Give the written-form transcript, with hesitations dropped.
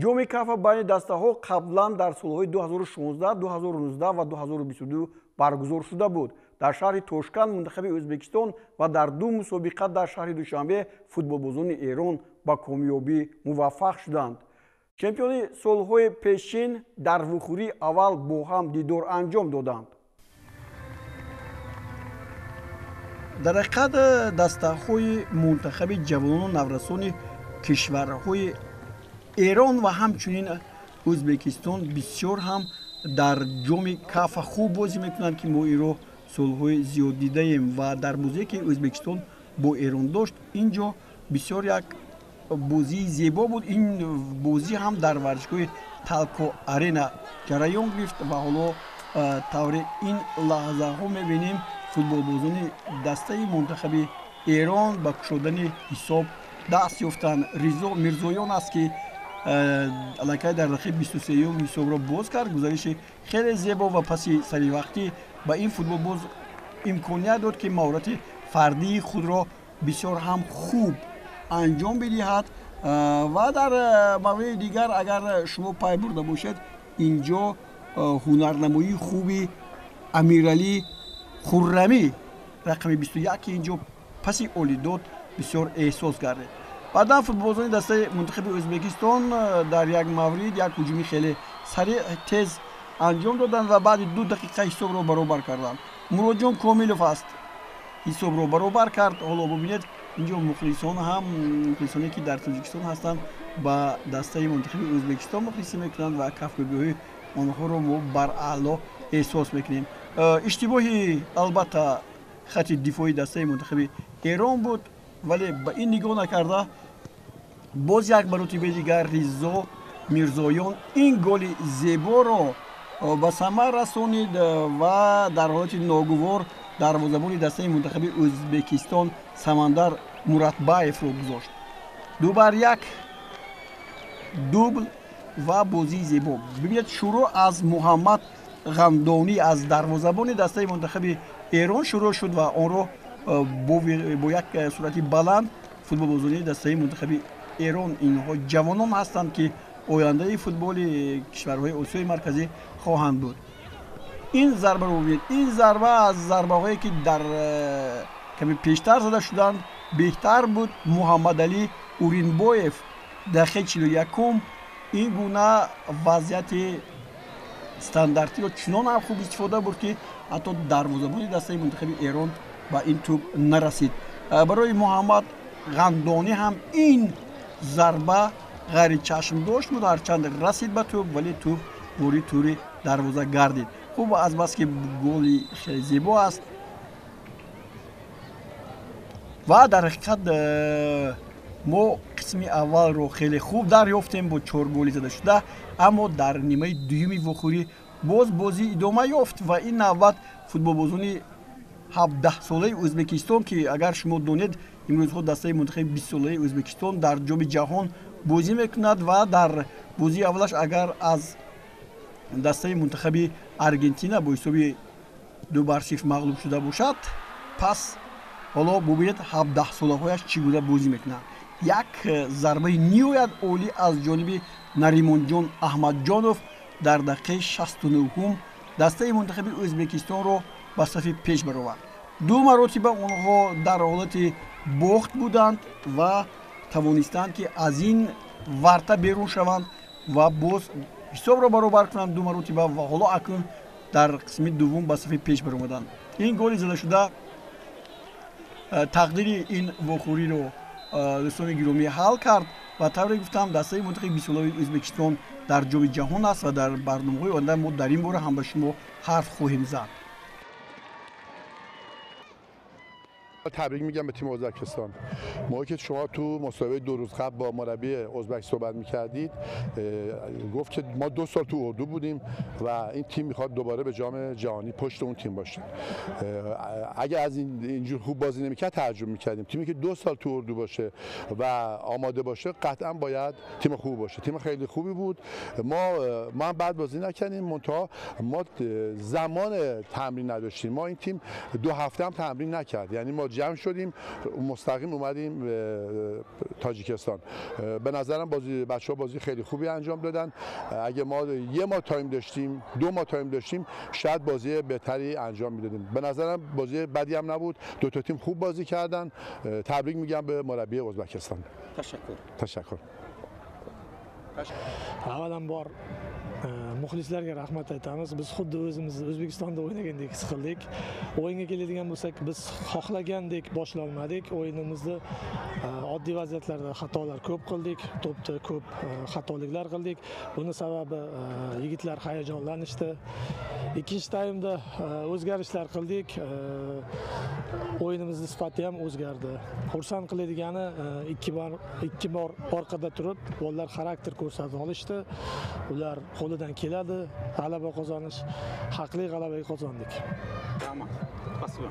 Ҷоми Кафа байни дастаҳо қаблан дар солҳои 2016, 2019 ва 2022 баргузор шуда буд. Дар шаҳри Тошканд мунтахаби Ӯзбекистон ва дар ду мусобиқа дар шаҳри Душанбе футболбозони Эрон ба комёбӣ муваффақ шуданд. Чемпиони солҳои пешин дар вухӯрии аввал бо ҳам дидор анҷом доданд. Дар ҳақиқат дастаҳои мунтахаби ҷавонону наврасони кишварҳои Эрон ва ҳамчунин Ӯзбекистон бисёр ҳам дар ҷоми Кафа хуб бозӣ мекунанд, ки мо инро солҳои зиёд дидаем ва дар бозие ки Ӯзбекистон бо Эрон дошт, ин ҷо бисёр як бозии зебо буд. Ин бозӣ ҳам дар варзишгоҳи Талко Арена ҷараён гирифт ва ҳоло тавре ин лаҳзаҳо мебинем, футболбозони дастаи мунтахаби Эрон ба кушодани ҳисоб даст ёфтанд. Ризо Мирзоён аст, ки аллакай дар дақиқаи 23-юм ҳисобро боз кард. Гузариши хеле зебо ва паси саривақтӣ ба ин футболбоз имконият дод, ки маҳорати фардии худро бисёр ҳам хуб анҷом бидиҳад. Ва дар мавриди дигар, агар шумо пай бурда бошед, инҷо ҳунарнамоии хуби Амиралӣ Хуррамӣ рақами 21, ки инҷо паси олӣ дод, бисёр эҳсос гардид. Баъдан футболбозони дастаи мунтахаби Ӯзбекистон дар як маврид як ҳуҷуми хеле сариъ, тез анҷом доданд ва баъди 2 дақиқа ҳисобро баробар карданд. Муроҷон Комилов аст, ҳисобро баробар кард. Ҳоло бубинед, инҷо мухлисон ҳам, мухлисоне ки дар Тоҷикистон ҳастанд, ба дастаи мунтахаби Ӯзбекистон мухлисӣ мекунанд ва кафкӯбиҳои онҳоро мо бараъло эҳсос мекунем. Иштибоҳи албатта хати дифоии дастаи мунтахаби Эрон буд, вале ба ин нигоҳ накарда боз як маротибаи дигар Ризо Мирзоён ин голи зеборо ба самар расонид ва дар ҳолати ногувор дарвозабони дастаи мунтахаби Ӯзбекистон Самандар Муратбаевро гузошт. 2-1, дубл ва бозии зебо. Бибинед, шурӯъ аз Муҳаммад Ғамдонӣ, аз дарвозабони дастаи мунтахаби Эрон шурӯъ шуд ва онро бо як суръати баланд футболбозони дастаи мунтахаби Эрон, инҳо ҷавонон ҳастанд, ки ояндаи футболи кишварҳои Осиёи Марказӣ хоҳанд буд. Ин зарбаро бубинед, ин зарба аз зарбаҳое ки дар каме пештар зада шуданд беҳтар буд. Муҳаммадалӣ Уринбоев дақиқаи 41-ум ин гуна вазъияти стандартиро чунон ҳам хуб истифода бурд, ки ҳатто дарвозабони дастаи мунтахаби Эрон ба ин тӯб нарасид. Барои Муҳаммад Ғандонӣ ҳам ин зарба ғайричашмдошт буд, ҳарчанд расид ба тӯб, вале тӯб ворид тури дарвоза гардид. Хуб, азбаски голи хеле зебо аст ва дар ҳақиқат мо қисми аввалро хеле хуб дарёфтем бо 4 голи зада шуда, аммо дар нимаи дуюми вохӯрӣ боз бозӣ идома ёфт ва ин навбат футболбозони 17-солаи Ӯзбекистон, ки агар шумо донед, имрӯзҳо дастаи мунтахаби 20-солаи Ӯзбекистон дар ҷоми ҷаҳон бозӣ мекунад ва дар бозии аввалаш агар аз дастаи мунтахаби Аргентина бо ҳисоби 2-0 мағлуб шуда бошад, пас ҳоло бубинед 17-солаҳояш чӣ гуна бозӣ мекунанд. Як зарбаи ниҳоят олӣ аз ҷониби Наримонҷон Аҳмадҷонов дар дақиқаи 69-ум дастаи мунтахаби Ӯзбекистонро ба сафи пеш баровард. Ду маротиба онҳо дар ҳолати бохт буданд ва тавонистанд, ки аз ин варта берун шаванд ва боз ҳисобро баробар кунанд ду маротиба ва ҳоло акнун дар қисми дуввум ба сафи пеш баромаданд. Ин голи задашуда тақдири ин вохӯриро дӯстони гиромӣ ҳал кард ва тавре гуфтам, дастаи мунтахаби 20-солаи Ӯзбекистон дар ҷоми ҷаҳон аст ва дар барномаҳои оянда мо дар ин бора ҳам ба шумо ҳарф хоҳем зад. تبریک میگم به تیم ازبکستان. موقعی که شما تو مصاحبه 2 روز قبل با مربی ازبک صحبت میکردید، گفت که ما 2 سال تو اردو بودیم و این تیم میخواد دوباره به جام جهانی پشت اون تیم باشه. اگه از اینجور خوب بازی نمیکرد تعجب میکردیم. تیمی که 2 سال تو اردو باشه و آماده باشه قطعا باید تیم خوب باشه. تیم خیلی خوبی بود. ما هم بد بازی نکردیم، منتها ما زمان تمرین نداشتیم. ما این تیم 2 هفته هم تمرین نکرد، یعنی ما جمع شدیم، مستقیم اومدیم تاجیکستان. به نظرم بازی بچه‌ها بازی خیلی خوبی انجام دادن. اگه ما یه ماه تایم داشتیم، 2 ماه تایم داشتیم، شاید بازی بهتری انجام میدادیم. به نظرم بازی بدی هم نبود، دو تا تیم خوب بازی کردن. تبریک میگم به مربی ازبکستان. تشکر. تشکر. Avvalambor muxlislarga rahmat aytamiz. Biz xuddi o'zimiz O'zbekistonda o'ynagandek his qildik. O'yinga keladigan bo'lsak, biz xohlagandek boshlolmadik o'yinimizni. Oddiy vaziyatlarda xatolar ko'p qildik, to'pda ko'p xatoliklar qildik. Buni sababi yigitlar hayajonlanishdi. Ikkinchi taymda o'zgarishlar qildik, o'yinimizni sifati ham o'zgardi. Xursand qiladigani, ikki bor orqada turib bolalar xarakter ko'rsata olishdi. Ular qo'lidan keladi g'alaba qozonish, haqli g'alaba qozondik. Tamam. Спасибо.